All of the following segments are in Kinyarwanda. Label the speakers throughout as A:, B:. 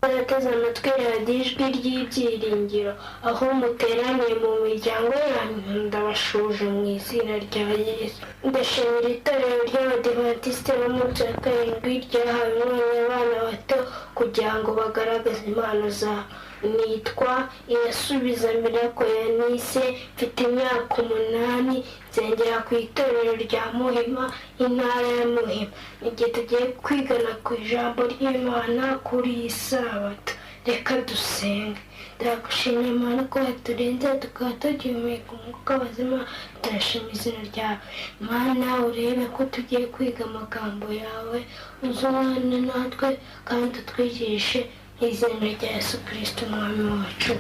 A: Abateze amatwi radiyo Ijwi ry'Ibyiringiro, aho muteraniye mu miryango yanyu, ndabashuje mu izina rya Yesu. Ndashimira itorero ry'Abadiventisite b'umunsi wa karindwi ryahawe umwanya abana bato kugira ngo bagaragaze impano zabo. Nitwa Irasubiza Miracle Yanise, mfite imyaka 8, nsengera ku itorero rya Muhima, intara ya Muhima. Igihe tugiye kwigana ku ijambo ry'Imana kuri iyi sabato, reka dusenge. Turagushimira Imana ko waturinze tukaba tugihumeka umwuka w'abazima, turashima izina ryawe. Mana, urebe ko tugiye kwiga amagambo yawe, uze ubane natwe kandi utwigishe mu izina rya Yesu Kristo umwami wacu,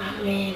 A: amen.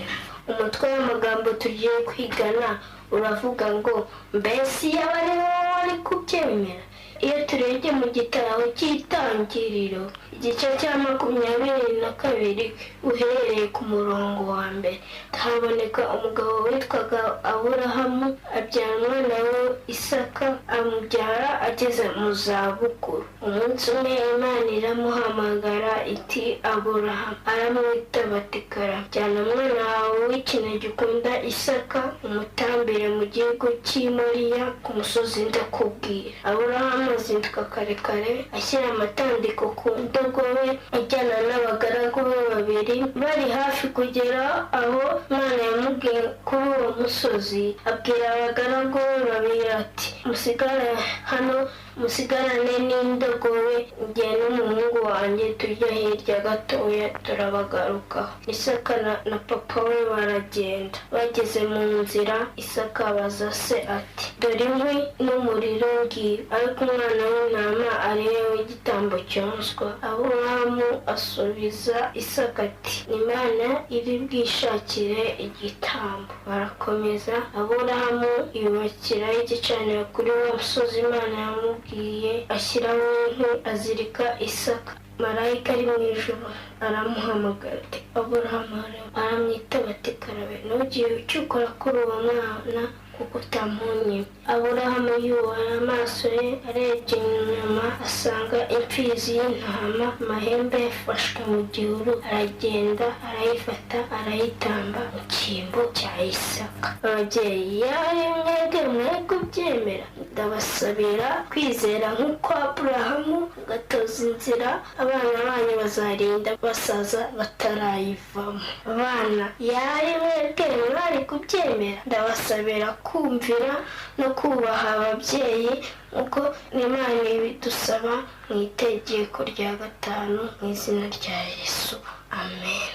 A: Umutwe w'amagambo tugiye kwigana uravuga ngo: mbese iyo aba ari wowe wari kubyemera? Iyo turebye mu gitabo cy'Itangiriro, igice cya 22, uhereye ku murongo wa 1, haboneka umugabo witwaga Aburahamu, abyara umwana we Isaka, amubyara ageze mu zabukuru. Umunsi umwe Imana iramuhamagara iti: Aburahamu. Aramwitaba ati: karame. Jyana umwana wawe w'ikinege ukunda Isaka, umutambire mu gihugu cy'i Moriya ku musozi ndakubwira. Aburahamu azinduka kare kare, ashyira amatandiko ku ndogobe, ajyana n'abagaragu be babiri. Bari hafi kugera aho Imana yamubwiye kuri uwo musozi, abwira abagaragu be babiri ati: musigare hano, musigarane n'indogobe, njye n'umuhungu wanjye tujya hirya gatoya turabagarukaho. Isaka na papa we baragenda. Bageze mu nzira, Isaka abaza se ati: dore inkwi n'umuriro ngibi, ariko umwana w'intama ari we w'igitambo cyoswa? Aburahamu asubiza Isaka ati: Imana iri bwishakire igitambo. Barakomeza. Aburahamu yubakira igicaniro kuri wa musozi Imana yamubwiye, ashyiraho inkwi, azirika Isaka. Marayika ari mu ijuru aramuhamagara ati: Aburahamu! Aramwitaba ati: karabe. Ntugire icyo ukora kuri uwo mwana kuko utamunye. Aburahamu yubura amaso ye, arebye inyuma asanga imfizi y'intama amahembe yafashwe mu gihuru, aragenda arayifata, arayitamba mu cyimbo cya Isaka. Ababyeyi, yari mwebwe mwe kubyemera? Ndabasabira kwizera nk'uko Aburahamu, mugatoza inzira abana banyu bazarinda basaza batarayivamo. Abana, yari mwebwe mwari kubyemera? Ndabasabira kumvira no kubaha ababyeyi nk'uko Imana ibidusaba mu itegeko rya 5, mu izina rya Yesu, amen.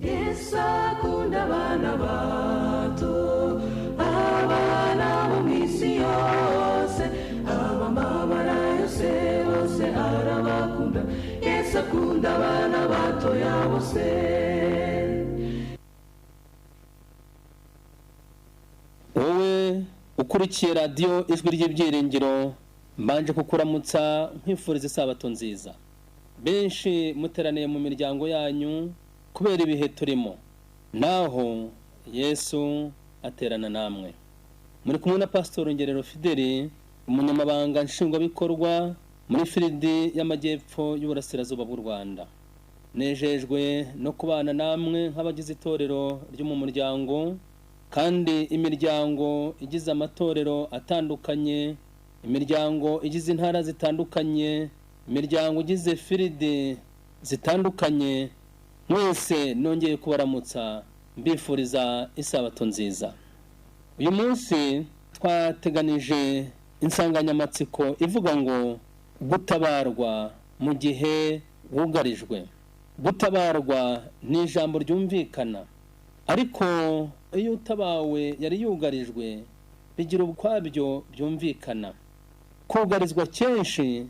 B: Yesu akunda abana bato, abana bo mu isi yose, abamabara yose bose arabakunda. Yesu akunda abana batoya bose.
C: Wowe ukurikiye radiyo Ijwi ry'Ibyiringiro, mbanje kukuramutsa nkwifuriza isabato nziza. Benshi muteraniye mu miryango yanyu kubera ibihe turimo, naho Yesu aterana namwe. Muri kumwe na Pastor Ngerero Fideli, umunyamabanga nshingwabikorwa muri Firidi y'Amajyepfo y'Uburasirazuba bw'u Rwanda. Nejejwe no kubana namwe nk'abagize itorero ryo mu muryango, kandi imiryango igize amatorero atandukanye, imiryango igize intara zitandukanye, imiryango igize firidi zitandukanye, mwese nongeye kubaramutsa mbifuriza isabato nziza. Uyu munsi twateganije insanganyamatsiko ivuga ngo: gutabarwa mu gihe wugarijwe. Gutabarwa ni ijambo ryumvikana, ariko iyo utabawe yari yugarijwe bigira ukwabyo byumvikana. Kugarizwa kenshi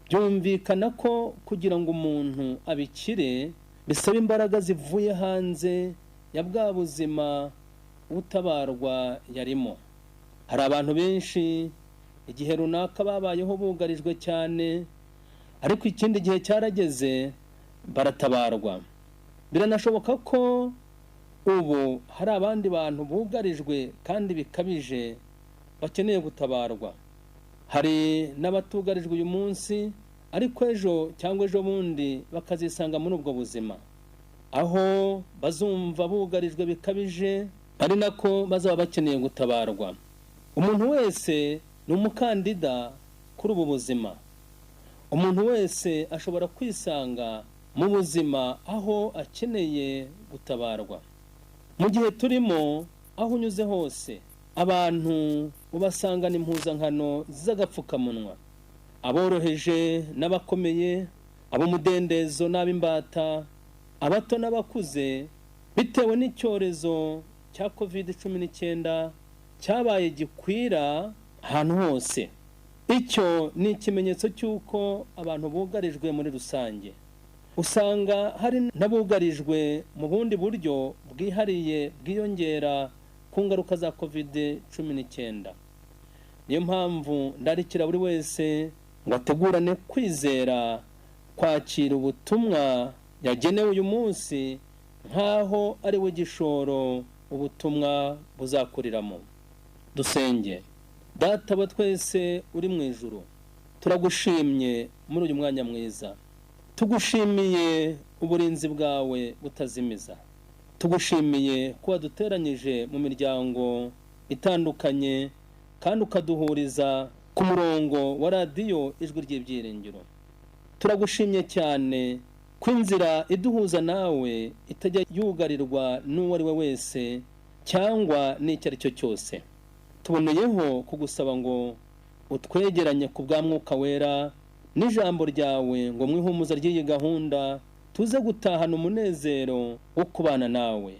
C: byumvikana ko kugira ngo umuntu abikire bisaba imbaraga zivuye hanze ya bwa buzima utabarwa yarimo. Hari abantu benshi igihe runaka babayeho bugarijwe cyane, ariko ikindi gihe cyarageze baratabarwa. Biranashoboka ko ubu hari abandi bantu bugarijwe kandi bikabije bakeneye gutabarwa. Hari n'abatugarijwe uyu munsi, ariko ejo cyangwa ejo bundi bakazisanga muri ubwo buzima, aho bazumva bugarijwe bikabije, ari nako bazaba bakeneye gutabarwa. Umuntu wese ni umukandida kuri ubu buzima. Umuntu wese ashobora kwisanga mu buzima aho akeneye gutabarwa. Mu gihe turimo, aho unyuze hose, abantu ubasangana impuzankano z'agapfukamunwa, aboroheje n'abakomeye, ab'umudendezo n'ab'imbata, abato n'abakuze, bitewe n'icyorezo cya COVID-19 cyabaye gikwira ahantu hose. Icyo ni ikimenyetso cy'uko abantu bugarijwe muri rusange. Usanga hari n'abugarijwe mu bundi buryo bwihariye bwiyongera ku ngaruka za COVID-19. Niyo mpamvu ndarikira buri wese ngo ategurane kwizera kwakira ubutumwa yagenewe uyu munsi, nk'aho ari we gishoro ubutumwa buzakuriramo. Dusenge. Data wa twese uri mu ijuru, turagushimye muri uyu mwanya mwiza. Tugushimiye uburinzi bwawe butazimiza. Tugushimiye ko waduteranyije mu miryango itandukanye kandi ukaduhuriza ku murongo wa radiyo Ijwi ry'Ibyiringiro. Turagushimye cyane ko inzira iduhuza nawe itajya yugarirwa n'uwo ari we wese cyangwa n'icyo ari cyo cyose. Tuboneyeho kugusaba ngo utwegeranye ku bwa Mwuka Wera n'ijambo ryawe, ngo mwihumuza ry'iyi gahunda tuze gutahana umunezero wo kubana nawe.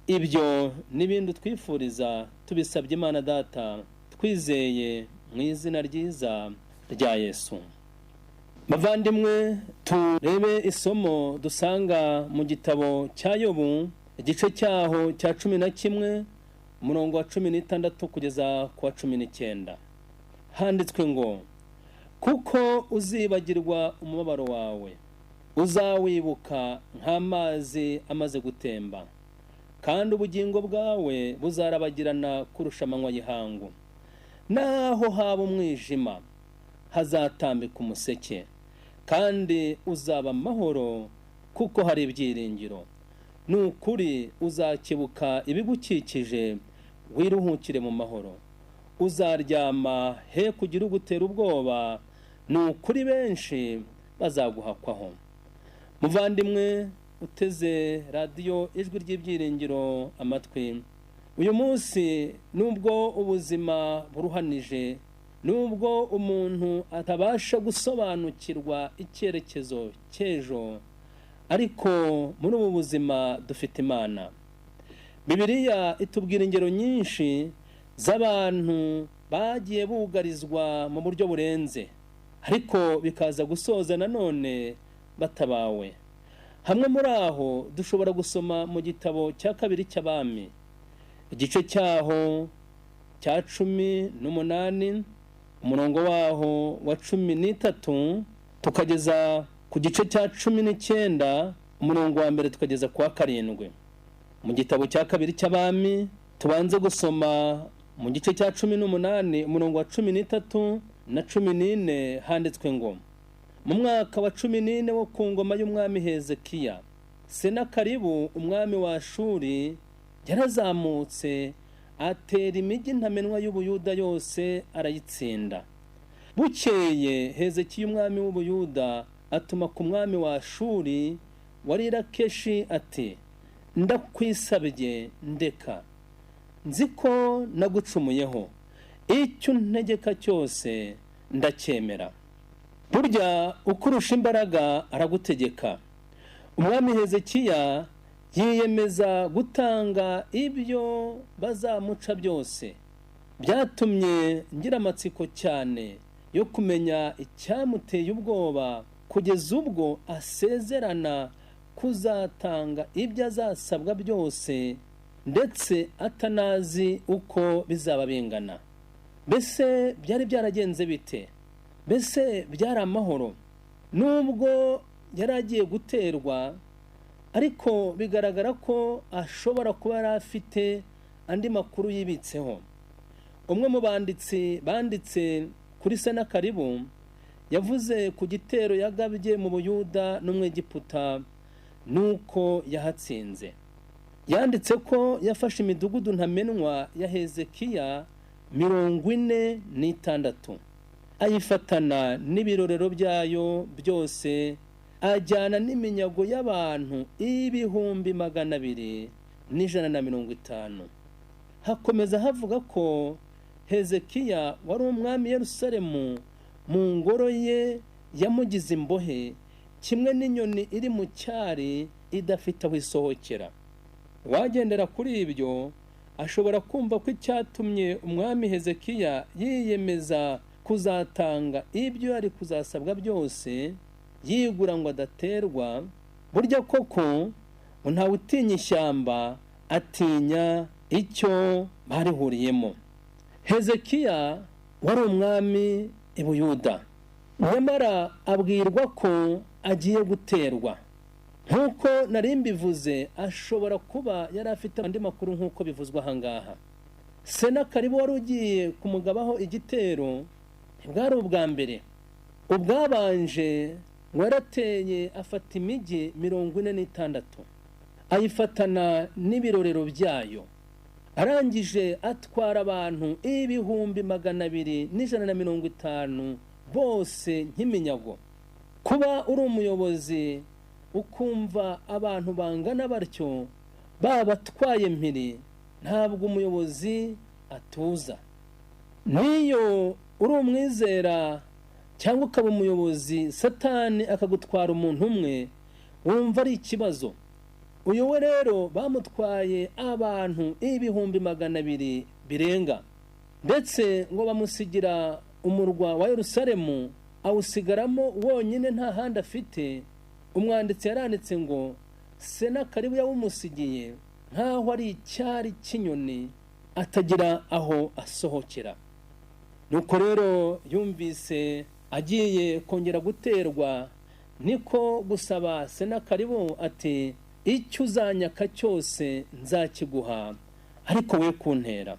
C: Ibyo n'ibindi twifuriza tubisabye Imana Data, twizeye mu izina ryiza rya Yesu. Bavandimwe, turebe isomo dusanga mu gitabo cya Yobu, igice cyaho cya 11, umurongo wa 16 kugeza ku wa 19. Handitswe ngo: kuko uzibagirwa umubabaro wawe, uzawibuka nk'amazi amaze gutemba, kandi ubugingo bwawe buzarabagirana kurusha amanywa y'ihangu. Naho haba umwijima, hazatambika umuseke, kandi uzaba amahoro kuko hari ibyiringiro. Ni ukuri uzakebuka ibigukikije, wiruhukire mu mahoro. Uzaryama he kugira ugutera ubwoba, ni ukuri benshi bazaguhakwaho. Muvandimwe uteze radiyo Ijwi ry'Ibyiringiro amatwi, uyu munsi nubwo ubuzima buruhanije, nubwo umuntu atabasha gusobanukirwa icyerekezo cy'ejo, ariko muri ubu buzima dufite Imana. Bibiliya itubwira ingero nyinshi z'abantu bagiye bugarizwa mu buryo burenze, ariko bikaza gusoza nanone batabawe. Hamwe muri aho dushobora gusoma mu gitabo cya kabiri cy'Abami, igice cyaho cya 18, umurongo waho wa 13, tukageza ku gice cya 19, umurongo wa 1 tukageza ku wa 7. Mu gitabo cya kabiri cy'Abami tubanze gusoma mu gice cya 18, umurongo wa 13 na 14, handitswe ngo: mu mwaka wa 14 wo ku ngoma y'umwami Hezekiya, Senakaribu umwami wa Ashuri yarazamutse atera imijyi ntamenwa y'Ubuyuda yose arayitsinda. Bukeye Hezekiya umwami w'Ubuyuda atuma ku mwami wa Ashuri wari Lakeshi ati: ndakwisabye ndeka, nzi ko nagucumuyeho, icyo untegeka cyose ndacyemera. Burya ukurusha imbaraga aragutegeka. Umwami Hezekiya yiyemeza gutanga ibyo bazamuca byose. Byatumye ngira amatsiko cyane yo kumenya icyamuteye ubwoba, kugeza ubwo asezerana kuzatanga ibyo azasabwa byose, ndetse atanazi uko bizaba bingana. Mbese byari byaragenze bite? Mbese byari amahoro? Nubwo yari agiye guterwa, ariko bigaragara ko ashobora kuba yari afite andi makuru yibitseho. Umwe mu banditsi banditse kuri Senakaribu, yavuze ku gitero yagabye mu Buyuda no mu Egiputa nuko yahatsinze. Yanditse ko yafashe imidugudu ntamenwa ya Hezekiya 46, ayifatana n'ibirorero byayo byose, ajyana n'iminyago y'abantu 250,000. Hakomeza havuga ko Hezekiya wari umwami Yerusalemu mu ngoro ye yamugize imbohe, kimwe n'inyoni iri mu cyari idafite aho isohokera. Wagendera kuri ibyo ashobora kumva ko icyatumye umwami Hezekiya yiyemeza kuzatanga ibyo yari kuzasabwa byose, yigura ngo adaterwa. Burya koko ntawe utinya ishyamba atinya icyo barihuriyemo. Hezekiya wari umwami i Buyuda, nyamara abwirwa ko agiye guterwa. Nk'uko nari mbivuze, ashobora kuba yari afite andi makuru nk'uko bivuzwa aha ngaha. Senakaribu wari ugiye kumugabaho igitero ntibwari ubwa mbere. Ubwabanje ngo yarateye afata imijyi 46, ayifatana n'ibirorero byayo. Arangije atwara abantu 200,150 bose nk'iminyago. Kuba uri umuyobozi ukumva abantu bangana batyo babatwaye mpiri, ntabwo umuyobozi atuza. Niyo uri umwizera cyangwa ukaba umuyobozi, Satani akagutwara umuntu umwe, wumva ari ikibazo. Uyu we rero bamutwaye abantu 200,000 birenga, ndetse ngo bamusigira umurwa wa Yerusalemu, awusigaramo wonyine nta handi afite. Umwanditsi yaranditse ngo Senakaribu yawumusigiye nkaho ari icyari cy'inyoni atagira aho asohokera. Nuko rero yumvise agiye kongera guterwa, niko gusaba Senakaribu ati icyo uzanyaka cyose nzakiguha, ariko we kuntera.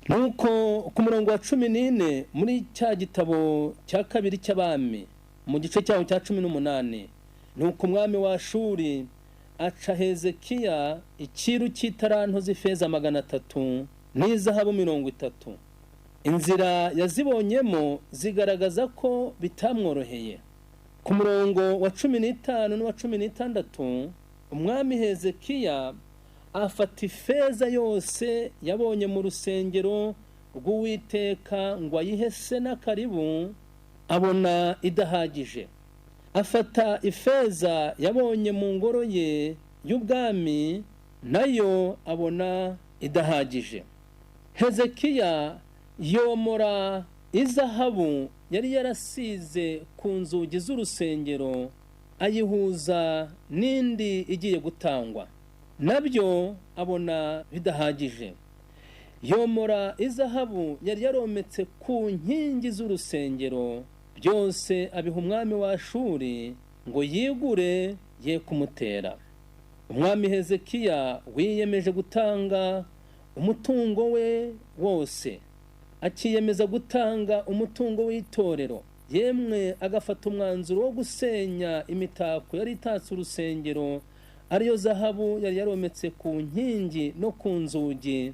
C: Nuko ku murongo wa 14 muri cya gitabo cya kabiri cy'abami mu gice cyaho cya 18, nuko umwami wa Ashuri aca Hezekiya ikiru cy'itaranto z'ifeza 300 n'izahabu 30. Inzira yazibonyemo zigaragaza ko bitamworoheye. Ku murongo wa 15 n'uwa 16, umwami Hezekiya afata ifeza yose yabonye mu rusengero rw'Uwiteka ngo ayihe Senakaribu, abona idahagije. Afata ifeza yabonye mu ngoro ye y'ubwami, nayo abona idahagije. Hezekiya yomora izahabu yari yarasize ku nzugi z'urusengero, ayihuza n'indi igiye gutangwa, nabyo abona bidahagije. Yomora izahabu yari yarometse ku nkingi z'urusengero, byose abiha umwami wa Ashuri ngo yigure ye kumutera. Umwami Hezekiya wiyemeje gutanga umutungo we wose, akiyemeza gutanga umutungo w'itorero, yemwe agafata umwanzuro wo gusenya imitako yari itatse urusengero, ariyo zahabu yari yarometse ku nkingi no ku nzugi,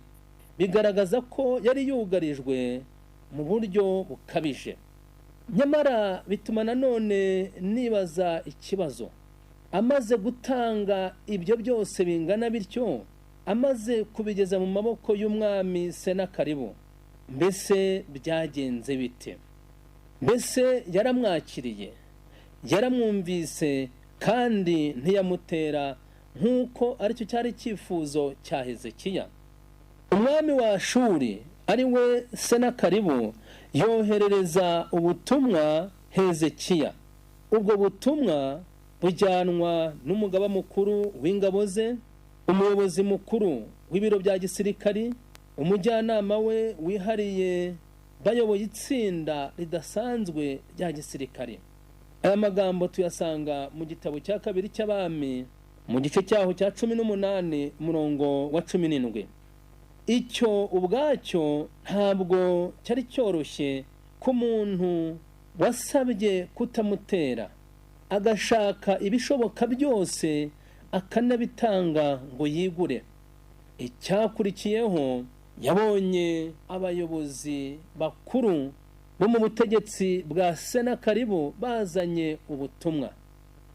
C: bigaragaza ko yari yugarijwe mu buryo bukabije. Nyamara bituma nanone nibaza ikibazo: amaze gutanga ibyo byose bingana bityo, amaze kubigeza mu maboko y'umwami Senakaribu, mbese byagenze bite? Mbese yaramwakiriye, yaramwumvise, kandi ntiyamutera nk'uko aricyo cyari icyifuzo cya Hezekiya. Umwami wa Ashuri ari we Senakaribu yoherereza ubutumwa Hezekiya. Ubwo butumwa bujyanwa n'umugaba mukuru w'ingabo ze, umuyobozi mukuru w'ibiro bya gisirikari, umujyanama we wihariye, bayoboye itsinda ridasanzwe rya gisirikari. Aya magambo tuyasanga mu gitabo cya kabiri cy'abami mu gice cyaho cya 18 umurongo wa 17. Icyo ubwacyo ntabwo cyari cyoroshye ku muntu wasabye kutamutera, agashaka ibishoboka byose akanabitanga ngo yigure. Icyakurikiyeho, yabonye abayobozi bakuru bo mu butegetsi bwa Senakaribu bazanye ubutumwa.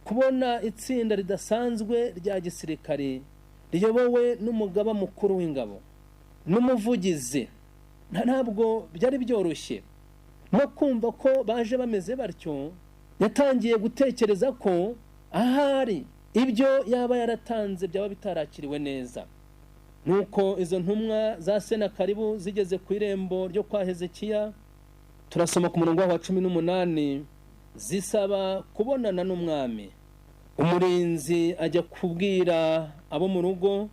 C: Kubona itsinda ridasanzwe rya gisirikari riyobowe n'umugaba mukuru w'ingabo n'umuvugizi ntabwo byari byoroshye. No kumva ko baje bameze batyo, yatangiye gutekereza ko ahari ibyo yaba yaratanze byaba bitarakiriwe neza. Nuko izo ntumwa za Senakaribu zigeze ku irembo ryo kwa Hezekiya, turasoma ku murongo wa 18, zisaba kubonana n'umwami. Umurinzi ajya kubwira abo mu rugo.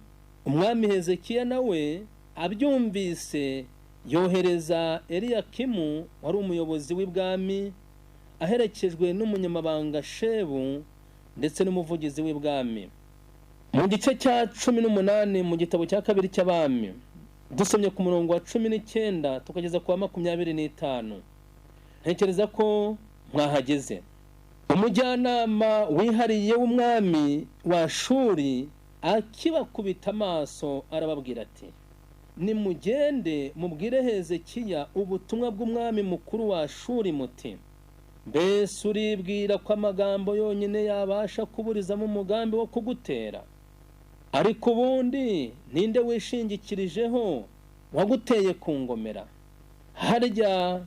C: Umwami Hezekiya nawe abyumvise yohereza Eliyakimu wari umuyobozi w'ibwami, aherekejwe n'umunyamabanga Shebu ndetse n'umuvugizi w'ibwami. Mu gice cya 18 mu gitabo cya kabiri cy'abami, dusomye ku murongo wa 19 tukageza ku wa 25. Ntekereza ko mwahageze. Umujyanama wihariye w'umwami wa Shuri akibakubita amaso arababwira ati: nimugende mubwire Hezekiya ubutumwa bw'umwami mukuru wa Shuri muti: mbese uribwira ko amagambo yonyine yabasha kuburizamo umugambi wo kugutera? Ariko ubundi ninde wishingikirijeho waguteye ku ngomera? Harya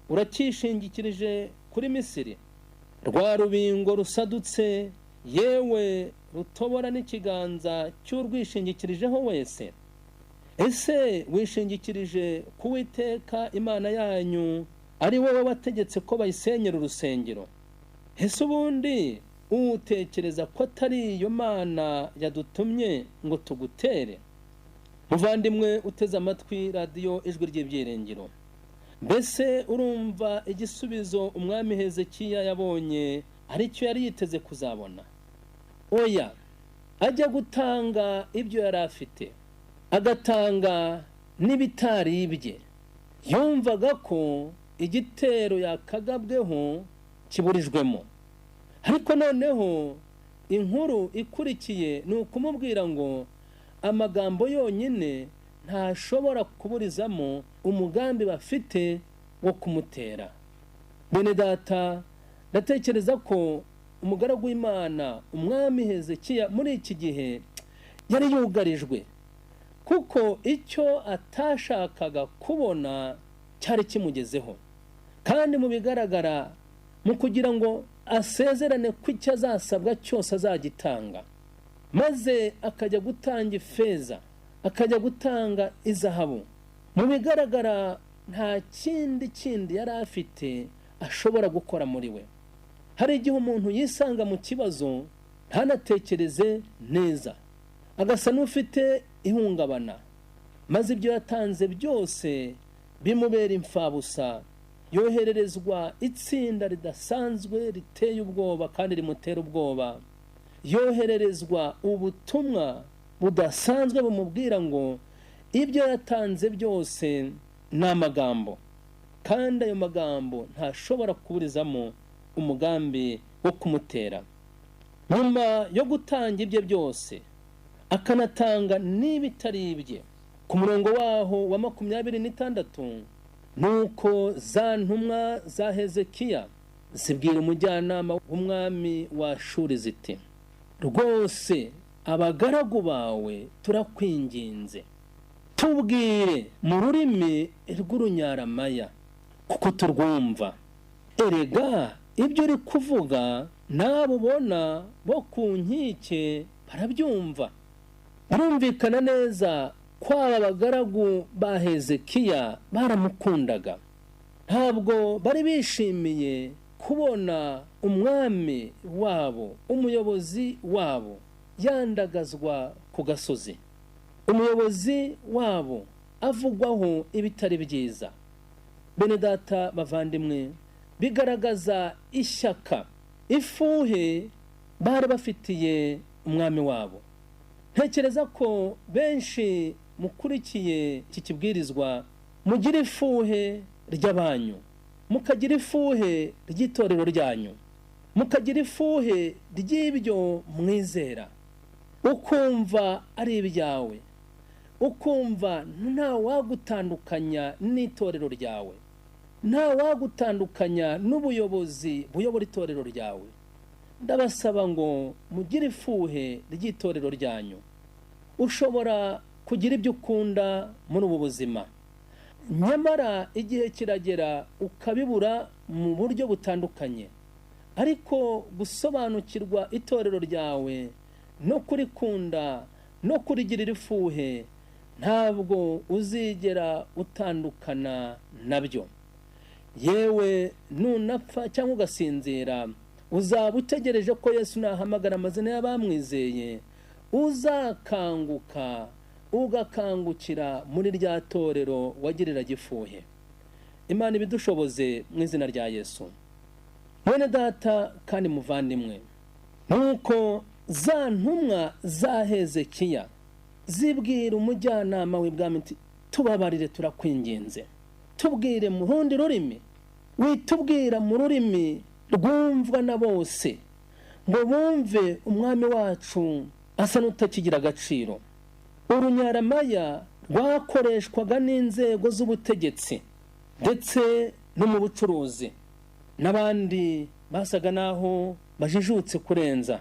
C: uracyishingikirije kuri Misiri, rwa rubingo rusadutse, yewe rutobora n'ikiganza cy'urwishingikirijeho wese? Ese wishingikirije ku Uwiteka Imana yanyu, ari wowe wategetse ko bayisenyera urusengero? Ese ubundi utekereza ko atari iyo Mana yadutumye ngo tugutere? Muvandimwe uteze amatwi radiyo Ijwi ry'Ibyiringiro, mbese urumva igisubizo umwami Hezekiya yabonye aricyo yari yiteze kuzabona? Oya, ajya gutanga ibyo yari afite, agatanga n'ibitari ibye. Yumvaga ko igitero yakagabweho kiburijwemo. Ariko noneho inkuru ikurikiye ni ukumubwira ngo amagambo yonyine ntashobora kuburizamo umugambi bafite wo kumutera. Bene data, ndatekereza ko umugaragu w'Imana umwami Hezekiya muri iki gihe yari yugarijwe, kuko icyo atashakaga kubona cyari kimugezeho. Kandi mu bigaragara, mu kugira ngo asezerane ko icyo azasabwa cyose azagitanga, maze akajya gutanga ifeza, akajya gutanga izahabu, mu bigaragara nta kindi yari afite ashobora gukora muri we. Hari igihe umuntu yisanga mu kibazo ntanatekereze neza, agasa n'ufite ihungabana, maze ibyo yatanze byose bimubera imfabusa. Yohererezwa itsinda ridasanzwe riteye ubwoba kandi rimutera ubwoba. Yohererezwa ubutumwa budasanzwe bumubwira ngo ibyo yatanze byose ni amagambo, kandi ayo magambo ntashobora kuburizamo umugambi wo kumutera. Nyuma yo gutanga ibye byose, akanatanga n'ibitari ibye, ku murongo waho wa 26, nuko za ntumwa za Hezekiya zibwira umujyanama w'umwami wa Shuri ziti: rwose abagaragu bawe turakwinginze, tubwire mu rurimi rw'urunyaramaya kuko turwumva. Erega ibyo uri kuvuga n'abo ubona bo ku nkike barabyumva. Birumvikana neza ko aba bagaragu ba Hezekiya baramukundaga. Ntabwo bari bishimiye kubona umwami wabo, umuyobozi wabo, yandagazwa ku gasozi, umuyobozi wabo avugwaho ibitari byiza. Bene data bavandimwe, bigaragaza ishyaka, ifuhe bari bafitiye umwami wabo. Ntekereza ko benshi mukurikiye iki kibwirizwa mugira ifuhe ry'abanyu, Mukagira ifuhe ry'itorero ryanyu, mukagira ifuhe ry'ibyo mwizera, ukumva ari ibyawe, ukumva nta wagutandukanya n'itorero ryawe, nta wagutandukanya n'ubuyobozi buyobora itorero ryawe. Ndabasaba ngo mugire ifuhe ry'itorero ryanyu. Ushobora kugira ibyo ukunda muri ubu buzima, nyamara igihe kiragera ukabibura mu buryo butandukanye. Ariko gusobanukirwa itorero ryawe no kurikunda no kurigirira ifuhe, ntabwo uzigera utandukana nabyo. Yewe nunapfa cyangwa ugasinzira, uzaba utegereje ko Yesu nahamagara amazina y'abamwizeye, uzakanguka ugakangukira muri rya torero wagiriraga ifuhe. Imana ibidushoboze mu izina rya Yesu. Mwene data kandi muvandimwe, nuko za ntumwa za Hezekiya zibwira umujyanama w'ibwami ati: tubabarire, turakwinginze, tubwire mu rundi rurimi, witubwira mu rurimi rwumvwa na bose, ngo bumve umwami wacu asa n'utakigira agaciro. Urunyaramaya rwakoreshwaga n'inzego z'ubutegetsi ndetse no mu bucuruzi, n'abandi basaga n'aho bajijutse kurenza.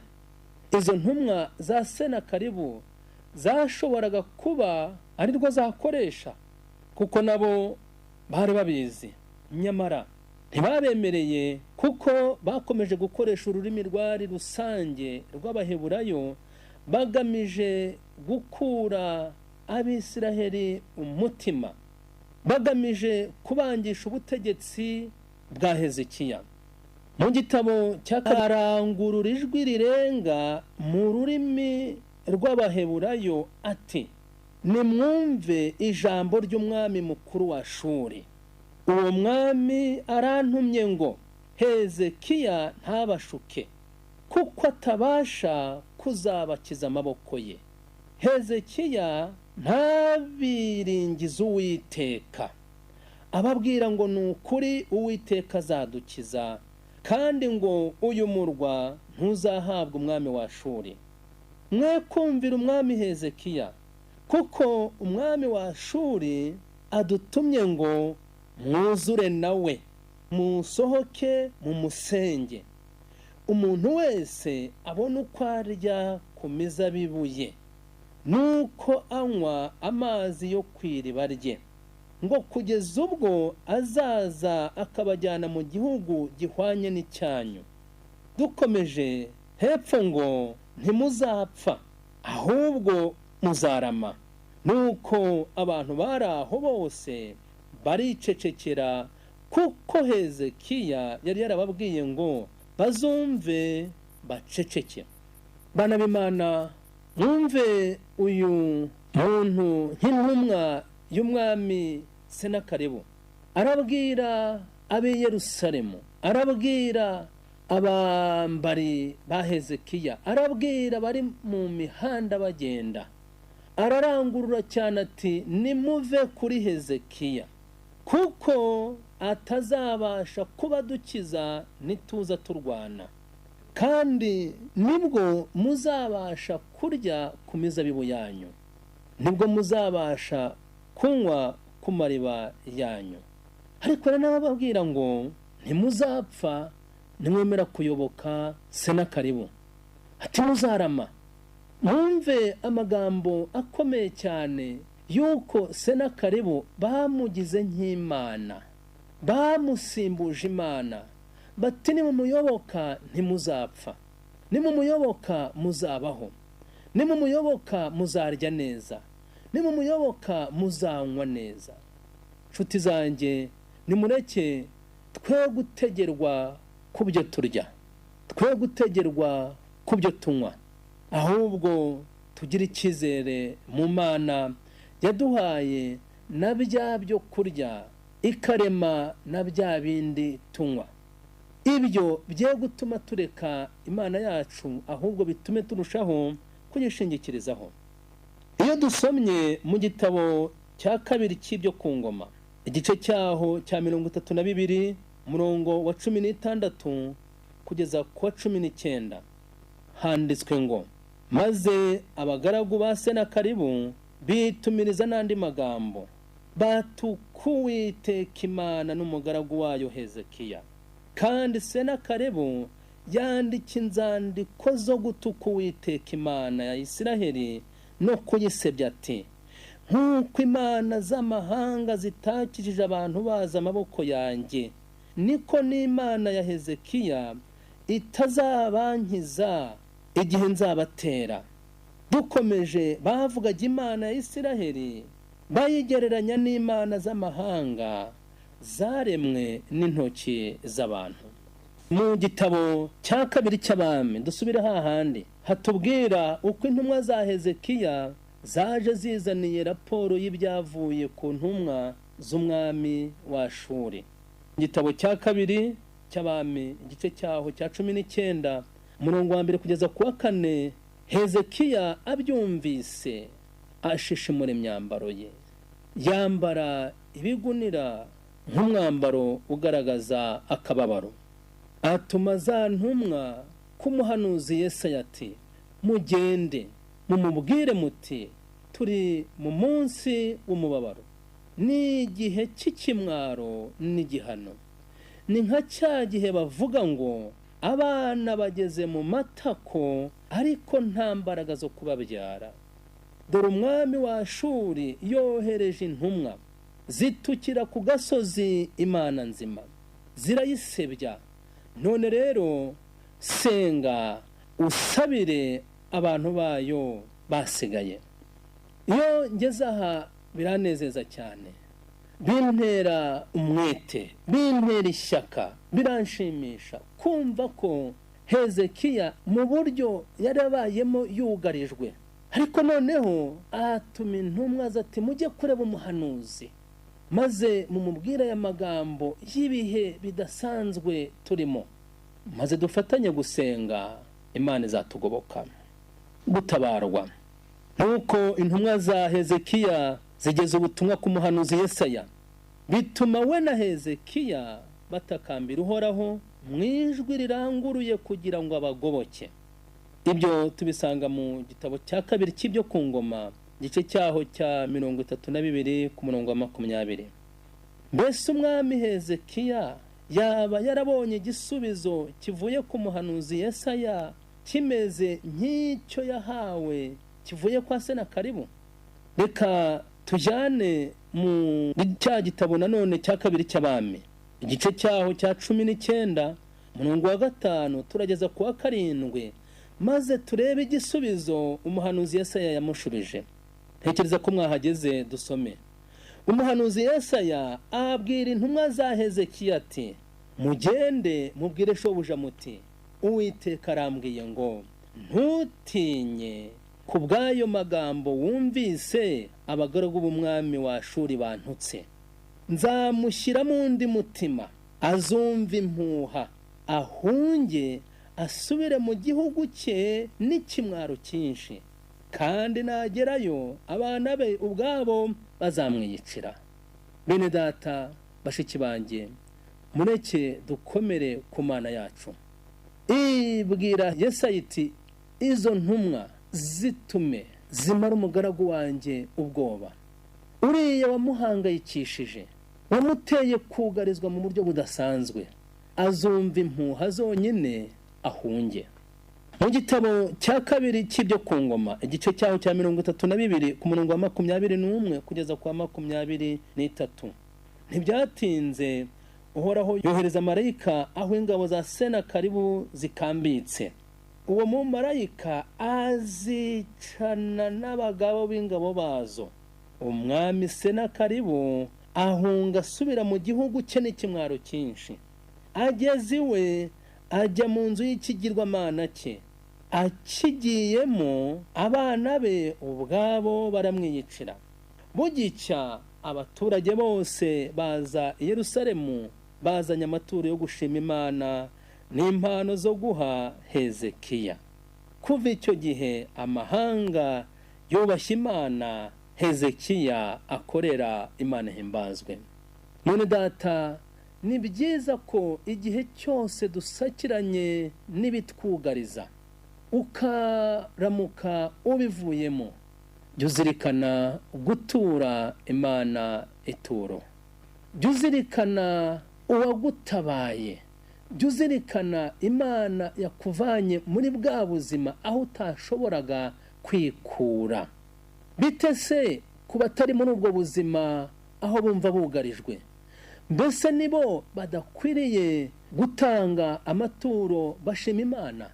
C: Izo ntumwa za Senakaribu zashoboraga kuba ari rwo zakoresha, kuko nabo bari babizi. Nyamara ntibabemereye, kuko bakomeje gukoresha ururimi rwari rusange rw'Abaheburayo, bagamije gukura Abisiraheli umutima, bagamije kubangisha ubutegetsi bwa Hezekiya. Mu gitabo cya karangurura ijwi rirenga mu rurimi rw'Abaheburayo ati: nimwumve ijambo ry'umwami mukuru wa Shuri. Uwo mwami arantumye ngo Hezekiya ntabashuke, kuko atabasha kuzabakiza amaboko ye. Hezekiya ntabiringize Uwiteka, ababwira ngo ni ukuri Uwiteka azadukiza, kandi ngo uyu murwa ntuzahabwa umwami wa Shuri. Mwe kumvira umwami Hezekiya, kuko umwami wa Shuri adutumye ngo mwuzure nawe, musohoke mumusenge. Umuntu wese abona uko arya ku mizabibu ye, nuko anywa amazi yo ku iriba rye, ngo kugeza ubwo azaza akabajyana mu gihugu gihwanye n'icyanyu. Dukomeje hepfo ngo ntimuzapfa, ahubwo muzarama. Nuko abantu bari aho bose baricecekera, kuko Hezekiya yari yarababwiye ngo bazumve baceceke. Bana b'Imana, mwumve uyu muntu nk'intumwa y'umwami Senakaribu arabwira ab'i Yerusalemu, arabwira abambari ba Hezekiya, arabwira bari mu mihanda bagenda, ararangurura cyane ati: nimuve kuri Hezekiya, kuko atazabasha kubadukiza nituza turwana, kandi nibwo muzabasha kurya ku mizabibu yanyu, nibwo muzabasha kunywa ku mariba yanyu. Ariko n'ababwira ngo ntimuzapfa nimwemera kuyoboka Senakaribu, ati muzarama. Mwumve amagambo akomeye cyane yuko Senakaribu bamugize nk'Imana, bamusimbuje Imana, bati nimumuyoboka ntimuzapfa, nimumuyoboka muzabaho, nimumuyoboka muzarya neza, nimumuyoboka muzanywa neza. Nshuti zanjye, nimureke twe gutegerwa ku byo turya, twe gutegerwa ku byo tunywa, ahubwo tugire icyizere mu Mana yaduhaye na bya byo kurya, ikarema na bya bindi tunywa. Ibyo bye gutuma tureka Imana yacu, ahubwo bitume turushaho kuyishingikirizaho. Iyo dusomye mu gitabo cya kabiri cy'ibyo ku ngoma, igice cyaho cya 32, Umurongo wa 16 kugeza ku wa 19, handitswe ngo: "Maze abagaragu ba Senakaribu bitumiriza n'andi magambo, batuka Uwiteka Imana n'umugaragu wayo Hezekiya. Kandi Senakaribu yandika inzandiko zo gutuka Uwiteka Imana ya Isiraheli no kuyisebya, ati: 'Nk'uko imana z'amahanga zitakijije abantu baza amaboko yanjye, niko n'Imana ya Hezekiya itazabankiza igihe nzabatera.'" Dukomeje, bavugaga Imana ya Isiraheli bayigereranya n'imana z'amahanga zaremwe n'intoki z'abantu. Mu gitabo cya kabiri cy'Abami, dusubire hahandi hatubwira uko intumwa za Hezekiya zaje zizaniye raporo y'ibyavuye ku ntumwa z'umwami wa Shuri. Igitabo cya kabiri cy'Abami, igice cyaho cya 19, umurongo wa 1 kugeza ku wa 4: Hezekiya abyumvise ashishimura imyambaro ye, yambara ibigunira nk'umwambaro ugaragaza akababaro. Atuma za ntumwa k'umuhanuzi Yesaya ati: "Mugende mumubwire muti: turi mu munsi w'umubabaro, ni igihe cy'ikimwaro n'igihano. Ni nka cya gihe bavuga ngo: abana bageze mu matako, ariko nta mbaraga zo kubabyara. Dore umwami wa Shuri yohereje intumwa zitukira ku gasozi Imana nzima, zirayisebya. None rero senga usabire abantu bayo basigaye." Iyo ngeze aha biranezeza cyane, bintera umwete, bintera ishyaka, biranshimisha kumva ko Hezekiya mu buryo yarabayemo yugarijwe, ariko noneho atuma intumwa ati: "Mujye kureba umuhanuzi, maze mumubwire aya magambo y'ibihe bidasanzwe turimo, maze dufatanye gusenga, Imana izatugoboka." Gutabarwa. Nuko intumwa za Hezekiya zigeze ubutumwa ku muhanuzi Yesaya, bituma we na Hezekiya batakambira Uhoraho mu ijwi riranguruye kugira ngo abagoboke. Ibyo tubisanga mu gitabo cya kabiri cy'Ibyo ku Ngoma, igice cyaho cya 32 ku murongo wa 20. Mbese umwami Hezekiya yaba yarabonye igisubizo kivuye ku muhanuzi Yesaya kimeze nk'icyo yahawe kivuye kwa Senakaribu? Reka tujyane mu cya gitabo nanone cya kabiri cy'Abami, igice cyaho cya 19, umurongo wa 5 turageza ku wa 7, maze turebe igisubizo umuhanuzi Yesaya yamushubije. Ntekereza ko mwahageze, dusome. Umuhanuzi Yesaya abwira intumwa za Hezekiya ati: "Mugende mubwire shobuja muti: Uwiteka arambwiye ngo: ntutinye ku bw'ayo magambo wumvise abagaragu b'umwami wa Shuri bantutse. Nzamushyiramo undi mutima, azumva impuha, ahunge asubire mu gihugu cye n'ikimwaro cyinshi, kandi nagerayo abana be ubwabo bazamwiyicira." Bene data, bashiki banjye, mureke dukomere ku Mana yacu. Ibwira Yesaya iti: "Izo ntumwa zitume zimara umugaragu wanjye ubwoba, uriya wamuhangayikishije, wamuteye kugarizwa mu buryo budasanzwe, azumva impuha zonyine ahunge." Mu gitabo cya kabiri cy'Ibyo ku Ngoma, igice cyaho cya 32 ku murongo wa 21 kugeza kwa 23: ntibyatinze Uhoraho yohereza marayika aho ingabo za Senakaribu zikambitse. Uwo mumarayika azicana n'abagabo b'ingabo bazo. Umwami Senakaribu ahunga asubira mu gihugu cye n'ikimwaro cyinshi. Ageze iwe ajya mu nzu y'ikigirwamana cye, akigiyemo abana be ubwabo baramwiyicira. Bugicya abaturage bose baza i Yerusalemu bazanye amaturo yo gushima Imana n'impano zo guha Hezekiya. Kuva icyo gihe amahanga yubashye Imana, Hezekiya akorera Imana ihimbazwe. None data, Ni byiza ko igihe cyose dusakiranye n'ibitwugariza ukaramuka ubivuyemo, jya uzirikana gutura Imana ituro, jya uzirikana uwagutabaye, jya uzirikana Imana yakuvanye muri bwa buzima aho utashoboraga kwikura. Bite se ku batari muri ubwo buzima aho bumva bugarijwe? Mbese nibo badakwiriye gutanga amaturo bashima Imana?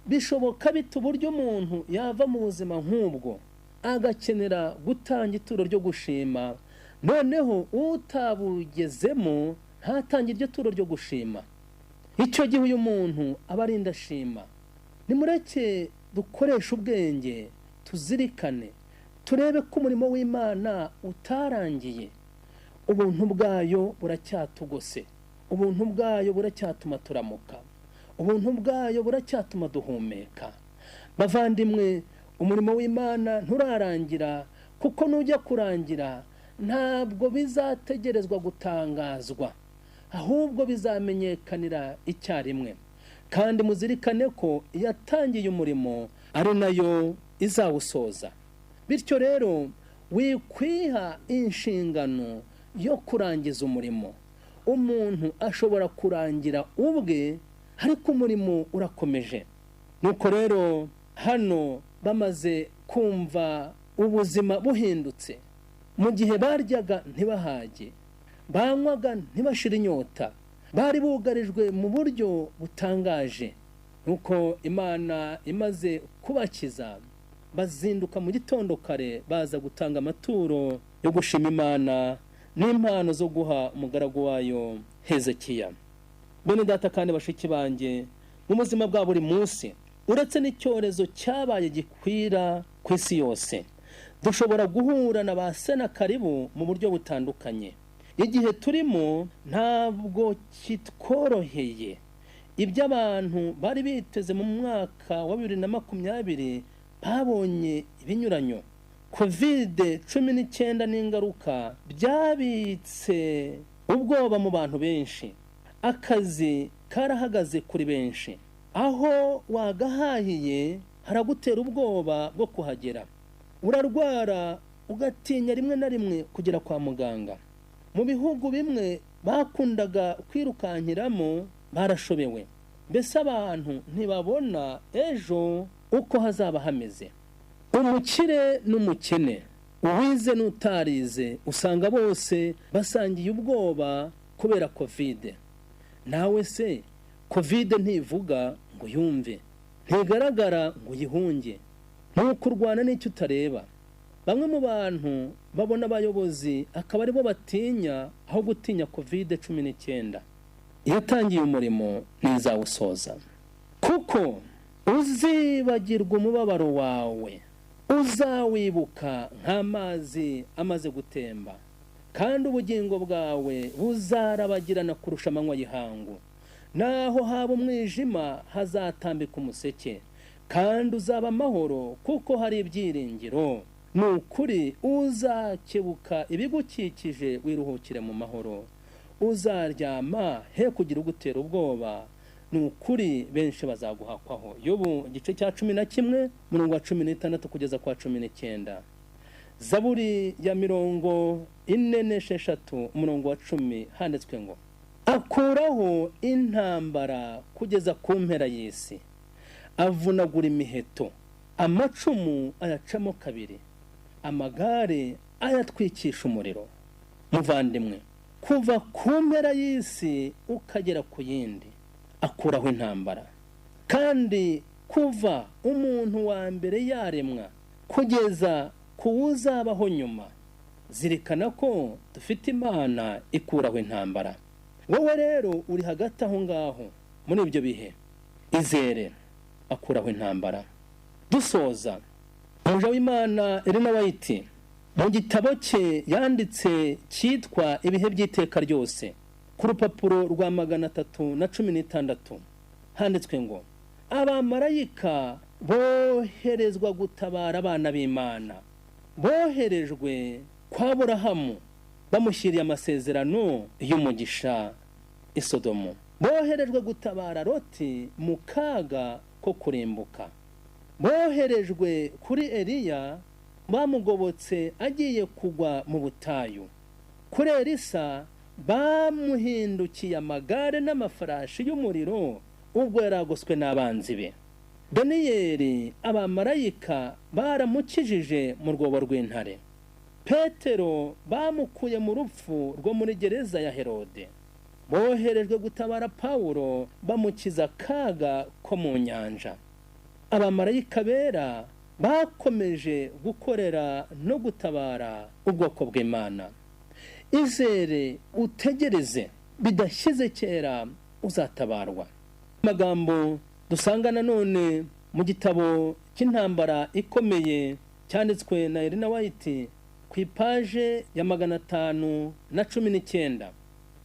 C: Bishoboka bite uburyo umuntu yava mu buzima nk'ubwo agakenera gutanga ituro ryo gushima, noneho utabugezemo ntatange iryo turo ryo gushima? Icyo gihe uyu muntu aba ari indashima. Nimureke dukoreshe ubwenge, tuzirikane, turebe ko umurimo w'Imana utarangiye. Ubuntu bwayo buracyatugose, ubuntu bwayo buracyatuma turamuka, ubuntu bwayo buracyatuma duhumeka. Bavandimwe, umurimo w'Imana nturarangira, kuko nujya kurangira ntabwo bizategerezwa gutangazwa, ahubwo bizamenyekanira icyarimwe. Kandi muzirikane ko yatangiye umurimo ari nayo izawusoza. Bityo rero wikwiha inshingano yo kurangiza umurimo. Umuntu ashobora kurangira ubwe, ariko umurimo urakomeje. Nuko rero hano bamaze kumva ubuzima buhindutse. Mu gihe baryaga ntibahage, banywaga ntibashire inyota, bari bugarijwe mu buryo butangaje. Nuko Imana imaze kubakiza, bazinduka mu gitondo kare baza gutanga amaturo yo gushima Imana n'impano zo guha umugaragu wayo Hezekiya. Bene data kandi bashiki banjye, mu buzima bwa buri munsi, uretse n'icyorezo cyabaye gikwira ku isi yose, dushobora guhura na ba Senakaribu mu buryo butandukanye. Igihe turimo ntabwo kitworoheye. Ibyo abantu bari biteze mu mwaka wa 2020 babonye ibinyuranyo. Covid-19 n'ingaruka byabitse ubwoba mu bantu benshi. Akazi karahagaze kuri benshi. Aho wagahahiye haragutera ubwoba bwo kuhagera. Urarwara ugatinya rimwe na rimwe kugera kwa muganga. Mu bihugu bimwe bakundaga kwirukankiramo barashobewe. Mbese abantu ntibabona ejo uko hazaba hameze. Umukire n'umukene, uwize n'utarize, usanga bose basangiye ubwoba kubera Covid. Nawe se Covid ntivuga ngo yumve, ntigaragara ngo uyihunge, ntuko urwana n'icyo utareba. Bamwe mu bantu babona abayobozi akaba aribo batinya aho gutinya Covid-19. Yatangiye umurimo ntizawusoza, kuko uzibagirwa umubabaro wawe, uzawibuka nk'amazi amaze gutemba, kandi ubugingo bwawe buzarabagirana kurusha amanywa y'ihangu. Naho haba umwijima hazatambika umuseke, kandi uzaba amahoro kuko hari ibyiringiro. Ni ukuri uzakebuka ibigukikije wiruhukire mu mahoro, uzaryama he kugira ugutera ubwoba. Ni ukuri benshi bazaguhakwaho. Yobu igice cya 11 murongo wa 16 kugeza kwa 19. Zaburi ya 46 umurongo wa 10 handitswe ngo: akuraho intambara kugeza ku mpera y'isi, avunagura imiheto, amacumu ayacamo kabiri, amagare ayatwikisha umuriro. Muvandimwe, kuva ku mpera y'isi ukagera ku yindi, akuraho intambara. Kandi kuva umuntu wa mbere yaremwa kugeza ku uzabaho nyuma, zirikana ko dufite Imana ikuraho intambara. Wowe rero uri hagati aho ngaho muri ibyo bihe, izere akuraho intambara. Dusoza, umuja w'Imana Elena White mu gitabo cye yanditse cyitwa Ibihe by'iteka ryose, ku rupapuro rwa 316 handitswe ngo: abamarayika boherezwa gutabara abana b'Imana, boherejwe kwa Aburahamu bamushyiriye amasezerano y'umugisha. i Sodomu. Boherejwe gutabara Loti mu kaga ko kurimbuka. Boherejwe kuri Eliya bamugobotse agiye kugwa mu butayu. Kuri Elisa bamuhindukiye amagare n'amafarashi y'umuriro ubwo yaragoswe n'abanzi be. Daniyeli abamarayika baramukijije mu rwobo rw'intare. Petero bamukuye mu rupfu rwo muri gereza ya Herode. Boherejwe gutabara Pawulo bamukiza akaga ko mu nyanja. Abamarayika bera bakomeje gukorera no gutabara ubwoko bw'Imana. Izere utegereze, bidashyize kera uzatabarwa. Amagambo dusanga nanone mu gitabo cy'intambara ikomeye cyanditswe na Elena White ku ipaje ya 519.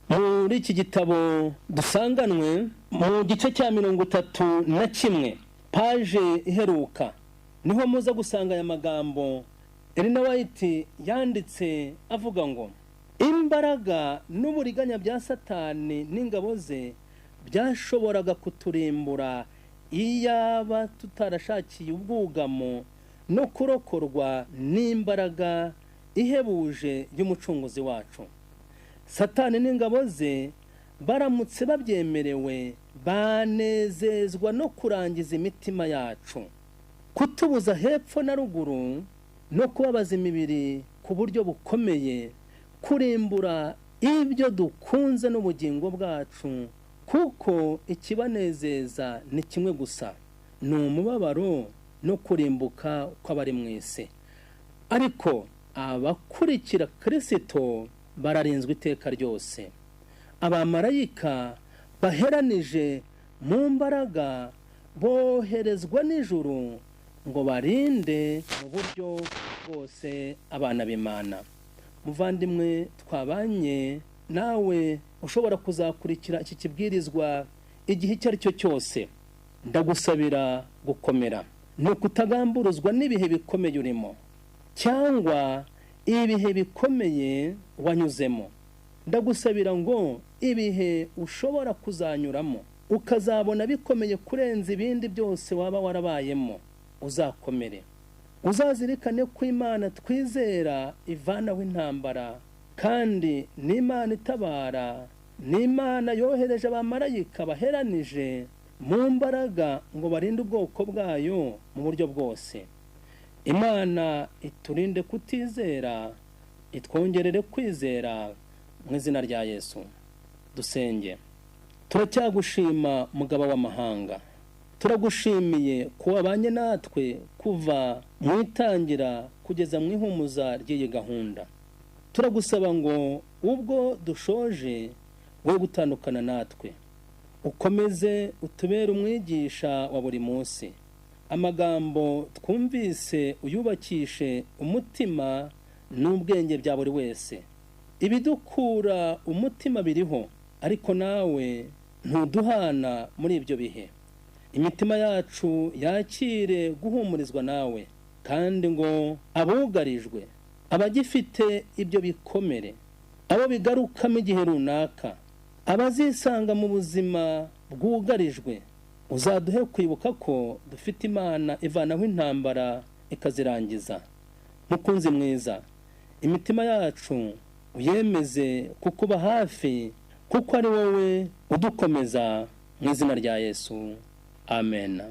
C: Muri iki gitabo dusanganwe mu gice cya 31 paje iheruka, niho muza gusanga aya magambo Elena White yanditse avuga ngo: imbaraga n'uburiganya bya Satani n'ingabo ze byashoboraga kuturimbura iyaba tutarashakiye ubwugamo no kurokorwa n'imbaraga ihebuje y'umucunguzi wacu. Satani n'ingabo ze baramutse babyemerewe banezezwa no kurangiza imitima yacu, kutubuza hepfo na ruguru no kubabaza imibiri ku buryo bukomeye, kurimbura ibyo dukunze n'ubugingo bwacu, kuko ikibanezeza ni kimwe gusa, ni umubabaro no kurimbuka kw'abari mu isi. Ariko abakurikira Kristo bararinzwe iteka ryose. Abamarayika baheranije mu mbaraga boherezwa n'ijuru ngo barinde mu buryo bwose abana b'Imana. Muvandimwe twabanye, nawe ushobora kuzakurikira iki kibwirizwa igihe icyo ari cyo cyose, ndagusabira gukomera, ni ukutagamburuzwa n'ibihe bikomeye urimo cyangwa ibihe bikomeye wanyuzemo. Ndagusabira ngo ibihe ushobora kuzanyuramo ukazabona bikomeye kurenza ibindi byose waba warabayemo, uzakomere. Uzazirikane ko Imana twizera ivanaho intambara, kandi n'Imana itabara, n'Imana yohereje abamarayika baheranije mu mbaraga ngo barinde ubwoko bwayo mu buryo bwose. Imana iturinde kutizera, itwongerere kwizera mu izina rya Yesu. Dusenge. Turacyagushima mugaba w'amahanga, turagushimiye ko wabanye natwe kuva mu itangira kugeza mu ihumuza ry'iyi gahunda. Turagusaba ngo ubwo dushoje we gutandukana natwe, ukomeze utubere umwigisha wa buri munsi. Amagambo twumvise uyubakishe umutima n'ubwenge bya buri wese. Ibidukura umutima biriho, ariko nawe ntuduhana muri ibyo bihe. Imitima yacu yakire guhumurizwa nawe, kandi ngo abugarijwe, abagifite ibyo bikomere, abo bigarukamo igihe runaka, abazisanga mu buzima bwugarijwe, uzaduhe kwibuka ko dufite Imana ivanaho intambara ikazirangiza. Mukunzi mwiza, imitima yacu uyemeze kukuba hafi, kuko ari wowe udukomeza, mu izina rya Yesu. Amen.